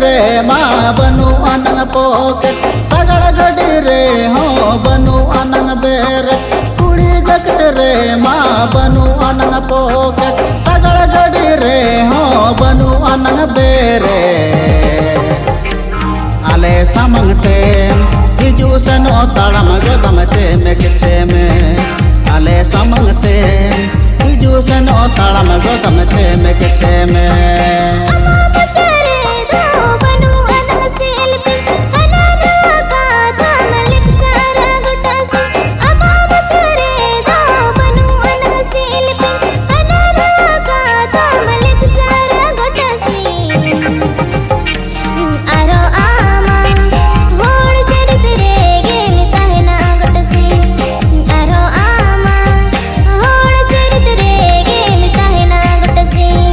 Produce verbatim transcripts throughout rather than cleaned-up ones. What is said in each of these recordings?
ᱨᱮ ᱢᱟ ᱵᱟᱹᱱᱩᱜ ᱟᱱᱟᱝ ᱯᱚᱠᱮᱴ, ᱥᱟᱜᱟᱲ ᱜᱟᱹᱰᱤ ᱨᱮ ᱦᱚᱸ ᱵᱟᱹᱱᱩᱜ ᱟᱱᱟᱝ ᱵᱮᱨᱮᱠ, ᱠᱩᱲᱤ ᱡᱮᱠᱮᱴ ᱨᱮ ᱢᱟ ᱵᱟᱹᱱᱩᱜ ᱟᱱᱟᱝ ᱯᱚᱠᱮᱴ, ᱥᱟᱜᱟᱲ ᱜᱟᱹᱰᱤ ᱨᱮ ᱦᱚᱸ ᱵᱟᱹᱱᱩᱜ ᱟᱱᱟᱝ ᱵᱮᱨᱮᱠ᱾ ᱟᱞᱮ ᱥᱟᱢᱟᱝ ᱛᱮ ᱦᱤᱡᱩᱜ ᱥᱮᱱᱚᱜ ᱛᱟᱲᱟᱢ ᱜᱚᱫᱟᱢ ᱪᱮᱢᱮᱠ ᱪᱮᱢᱮᱠ᱾ ᱟᱞᱮ ᱥᱟᱢᱟᱝ ᱛᱮ ᱦᱤᱡᱩᱜ ᱥᱮᱱᱚᱜ ᱛᱟᱲᱟᱢ ᱜᱚᱫᱟᱢ ᱪᱮᱢᱮᱠ ᱪᱮᱢᱮᱠ᱾ ᱟᱢᱟᱜ ᱢᱚᱪᱟ ᱨᱮ ᱫᱚ ᱵᱟᱹᱱᱩᱜ ᱟᱱᱟᱝ ᱥᱤᱞᱯᱤᱧ, ᱦᱟᱱᱟ ᱱᱟᱣᱟ ᱠᱟᱛᱷᱟᱢ ᱞᱮᱠᱪᱟᱨᱟ ᱜᱚᱴᱟ ᱥᱤᱧ᱾ ᱟᱢᱟᱜ ᱢᱚᱪᱟ ᱨᱮ ᱫᱚ ᱵᱟᱹᱱᱩᱜ ᱟᱱᱟᱝ ᱥᱤᱞᱯᱤᱧ, ᱦᱟᱱᱟ ᱱᱟᱣᱟ ᱠᱟᱛᱷᱟᱢ ᱞᱮᱠᱪᱟᱨᱟ ᱜᱚᱴᱟ ᱥᱤᱧ᱾ ᱟᱨᱦᱚᱸ ᱟᱢᱟᱜ ᱦᱚᱲ ᱪᱟᱹᱨᱤᱛ ᱨᱮᱜᱮᱢ ᱛᱟᱦᱮᱱᱟ ᱜᱚᱴᱟ ᱥᱤᱧ᱾ ᱟᱨᱦᱚᱸ ᱟᱢᱟᱜ ᱦᱚᱲ ᱪᱟᱹᱨᱤᱛ ᱨᱮᱜᱮᱢ ᱛᱟᱦᱮᱱᱟ ᱜᱚᱴᱟ ᱥᱤᱧ᱾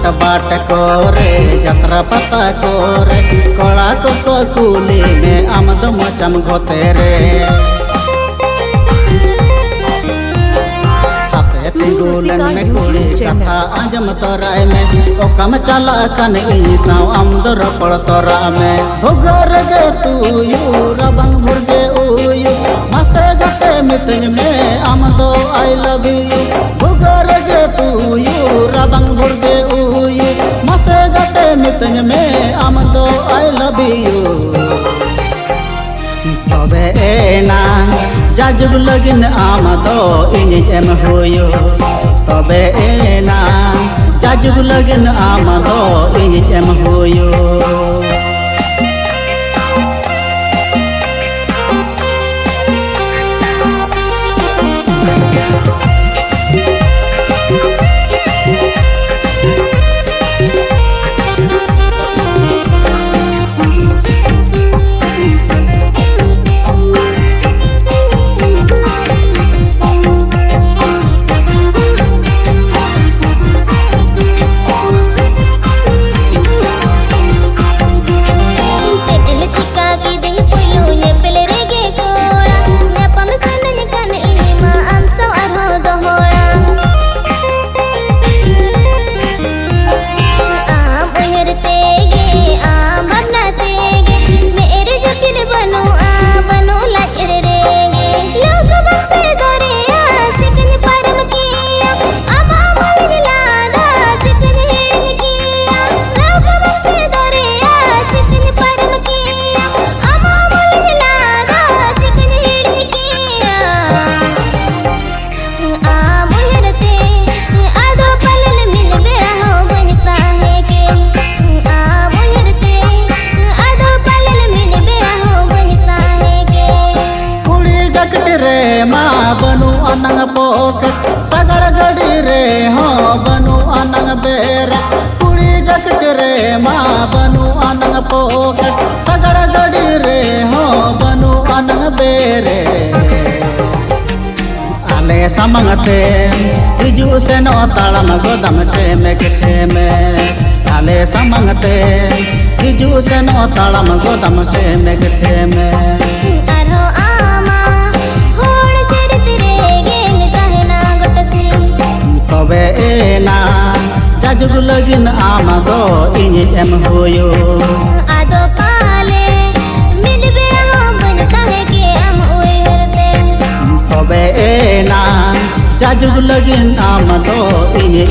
ᱦᱟᱴ ᱵᱟᱴ ᱠᱚᱨᱮ, ᱡᱟᱛᱨᱟ ᱯᱟᱛᱟ ᱠᱚᱨᱮ, ᱠᱚᱲᱟ ᱠᱚᱠᱚ ᱠᱩᱞᱤ ᱢᱮ, ᱟᱢ ᱫᱚ ᱢᱚᱪᱟᱢ ᱜᱷᱚᱛᱮ ᱨᱮ᱾ ᱦᱟᱯᱮ ᱛᱤᱸᱜᱩ ᱞᱮᱱ ᱢᱮ ᱠᱩᱲᱤ, ᱠᱟᱛᱷᱟ ᱟᱸᱡᱚᱢ ᱛᱚᱨᱟᱭ ᱢᱮ, ᱚᱠᱟᱢ ᱪᱟᱞᱟᱜ ᱠᱟᱱ ᱤᱧ ᱥᱟᱶ ᱟᱢ ᱫᱚ ᱨᱚᱯᱚᱲ ᱛᱚᱨᱟᱜ ᱢᱮ᱾ ᱵᱷᱩᱜᱟᱹᱜ ᱨᱮᱜᱮ ᱛᱩᱭᱩ, ᱨᱟᱵᱟᱝ ᱵᱷᱩᱨᱜᱮ ᱩᱭᱩ, ᱢᱟᱥᱮ ᱜᱟᱛᱮ ᱢᱤᱛᱟᱹᱧ ᱢᱮ ᱟᱢ ᱫᱚ I love you᱾ ᱵᱷᱩᱜᱟᱹᱜ ᱨᱮᱜᱮ ᱛᱩᱭᱩ, ᱨᱟᱵᱟᱝ ᱵᱷᱩᱨᱜᱮ ᱩᱭᱩ, ᱢᱟᱥᱮ ᱜᱟᱛᱮ ᱢᱤᱛᱟᱹᱧ ᱢᱮ ᱟᱢ ᱫᱚ I love you᱾ ᱛᱚᱵᱮ ᱮᱱᱟᱝ ᱡᱟᱡᱩᱜᱽ ᱞᱟᱹᱜᱤᱫ ᱟᱢ ᱫᱚ ᱤᱧᱤᱡ ᱮᱢ ᱦᱩᱭᱩᱜ᱾ ᱛᱚᱵᱮ ᱮᱱᱟᱝ ᱡᱟᱡᱩᱜᱽ ᱞᱟᱹᱜᱤᱫ ᱟᱢ ᱫᱚ ᱤᱧᱤᱡ ᱮᱢ ᱦᱩᱭᱩᱜ᱾ ᱥᱟᱜᱟᱲ ᱜᱟᱹᱰᱤ ᱨᱮᱦᱚᱸ ᱵᱟᱹᱱᱩᱜ ᱟᱱᱟᱝ ᱵᱮᱨᱟ, ᱠᱩᱲᱤ ᱡᱟᱹᱠᱤᱴ ᱨᱮᱢᱟ ᱵᱟᱹᱱᱩᱜ ᱟᱱᱟᱝ ᱯᱚᱠᱮᱴ, ᱥᱟᱜᱟᱲ ᱜᱟᱹᱰᱤ ᱨᱮᱦᱚᱸ ᱵᱟᱹᱱᱩᱜ ᱟᱱᱟᱝ ᱵᱮᱨᱮ᱾ ᱟᱞᱮ ᱥᱟᱢᱟᱝ ᱛᱮ ᱦᱤᱡᱩᱜ ᱥᱮᱱᱚᱜ ᱛᱟᱲᱟᱢ ᱜᱚᱫᱟᱢ ᱪᱮᱢᱮᱠ ᱪᱮᱢᱮᱠ, ᱟᱞᱮ ᱥᱟᱢᱟᱝ ᱛᱮ ᱦᱤᱡᱩᱜ ᱥᱮᱱᱚᱜ ᱛᱟᱲᱟᱢ ᱜᱚᱫᱟᱢ ᱪᱮᱢᱮᱠ ᱪᱮᱢᱮᱠ᱾ ᱟᱨᱦᱚᱸ ᱟᱢᱟ ᱦᱚᱲ ᱪᱟᱹᱨᱤᱛ ᱨᱮᱜᱮᱢ ᱛᱟᱦᱮᱱᱟ ᱜᱚᱴᱟ ᱥᱤᱧ᱾ ᱛᱚᱵᱮ ᱮᱱᱟ ᱡᱟᱡᱩᱜ ᱞᱟᱹᱜᱤᱫ ᱟᱢ ᱫᱚ ᱤᱧ ᱮᱢ ᱦᱩᱭᱩᱜ᱾ ᱟᱫᱚ ᱯᱟᱞᱮ ᱢᱤᱫ ᱵᱮᱲᱟ ᱦᱚᱸ ᱵᱟᱹᱧ ᱛᱟᱦᱮᱸ ᱠᱮ ᱟᱢ ᱩᱭᱦᱟᱹᱨ ᱛᱮ᱾ ᱛᱚᱵᱮ ᱮᱱᱟ ᱡᱟᱡᱩᱜ ᱞᱟᱹᱜᱤᱫ ᱟᱢ ᱫᱚ ᱤᱧ